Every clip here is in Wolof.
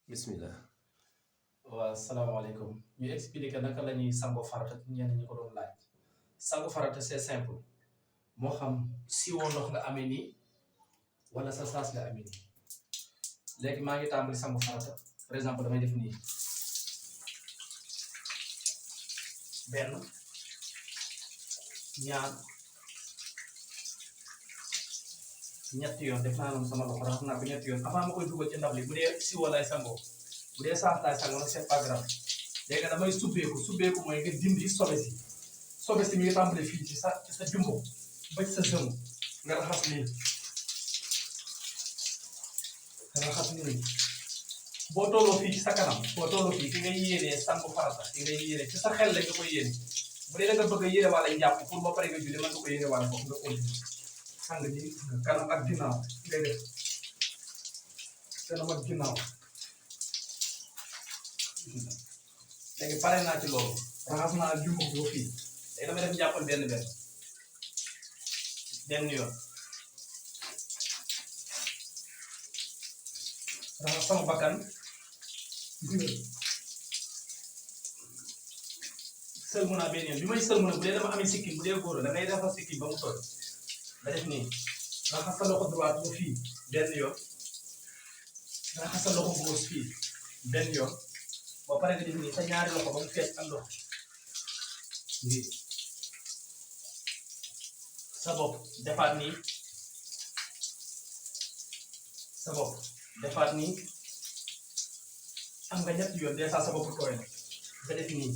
bismillah. waaw salaamaaleykum ñu expliquer naka la ñuy sango farata ñenn ñi ko doon laaj sango farata c'est simple moo xam siwoo ndox nga amee nii wala sa saas nga amee nii léegi maa ngi tàmbali sango farata par exemple damay def nii benn ñaar ñetti yoon def naa noonu sama loxo raxas naa ko ñetti yoon avant ma koy dugal ci ndab li bu dee siwoo lay sangoo bu dee saas laay sangoo nag c'est pas grave léegi damay subbeeku mooy nga dindi sobe si mi ngi tàmbale fii ci sa jumbo ba ci sa sëmu nga raxas nii boo tolloo fii ci sa kanam boo tolloo fii ki ngay yéenee sangu farata ki ngay yéenee ci sa xel la nga koy yéene bu dee da nga bëgg a yéene wala njàpp pour ba pare nga julli mën nga ko yéene wala foofu nga continue sang ni kanam ak ginnaaw ngay def kanam ak ginnaaw léegi pare naa ci loolu raxas naa jumbo boo fii léegi damay def njàppal benn yoon raxas sama bakkan sëlmu naa benn yoon bi may sëlmu nag bu dee dama amee sikkim bu dee góor da ngay defar sikkim ba mu tooy nga def nii raxas sa loxo droite ba fii benn yoon raxas sa loxo gauche fii benn yoon ba pare nga def nii sa ñaari loxo ba mu fees ak ndox lii sa bopp defaat nii sa bopp defaat nii am nga ñetti yoon déjà sa bopp tooy na nga def nii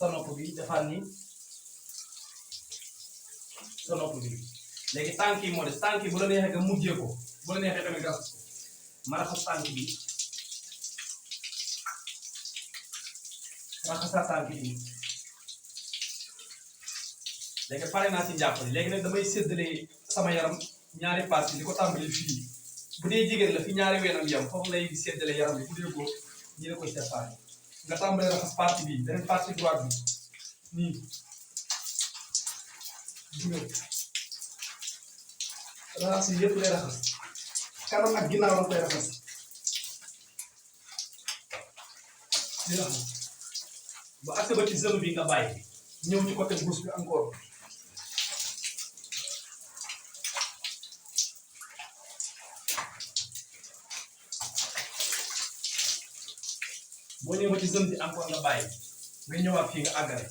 sa nopp bi defaat nii sa nopp bi léegi tànk yi moo des tànk yi bu la neexee nga mujjee ko bu la neexee tamit nga ma raxas tànk bi raxasaa tànk bi léegi pare naa ci njàpp léegi nag damay séddale sama yaram ñaari parties li ko tàmbali fii bu dee jigéen la fi ñaari weenam yam foofu lay séddale yaram bi bu dee góor ñi la koy séparé nga tàmbale raxas partie bi beneen partie droite bi nii raxas yi yëpp lay raxas kanam ak ginnaaw la koy raxas di raxas ba accès ba ci zone bi nga bàyyi ñëw ci côté gauche bi encore boo ñëwee ba ci zone bi encore nga bàyyi nga ñëwaat fii nga àggale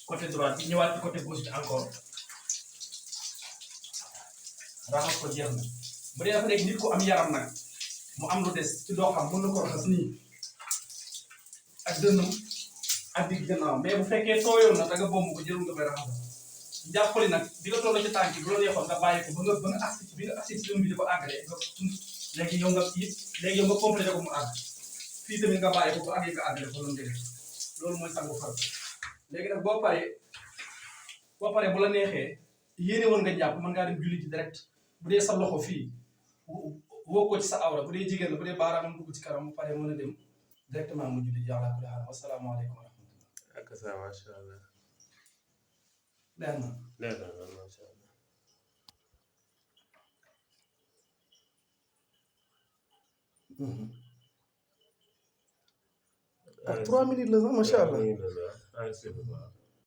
côté droite bi ñëwaat ci côté gauche bi encore raxas ko jeex na bu dee dafa nekk nit ku am yaram nag mu am lu des ci doo xam mën na ko raxas nii ak dënnam ak digg gannaaw mais bu fekkee tooyoon na da nga bomb ko jërul nga koy raxas jàppali nag bi nga toll ci tànk bi bu la neexoon nga bàyyi ko ba nga agsi bi nga agsi ci dënn bi di ko àggale nga léegi yow nga complété ko mu àgg fii tamit nga bàyyi ko bu àggee nga àggale ko noonu dégg loolu mooy sangu farata léegi nag boo paree bu la neexee yéene woon nga jàpp mën ngaa dem julli ci direct bu dee sa loxo fii woo ko ci sa awra bu dee jigéen la bu dee baaraamam dugg ci kanam bu paree mën a dem directement mu julli yàlla kulli xaal wasalaamaaleykum wa rahmatullah. ak sa macha allah. leer na macha allah. ak 3 minutes la sax macha allah.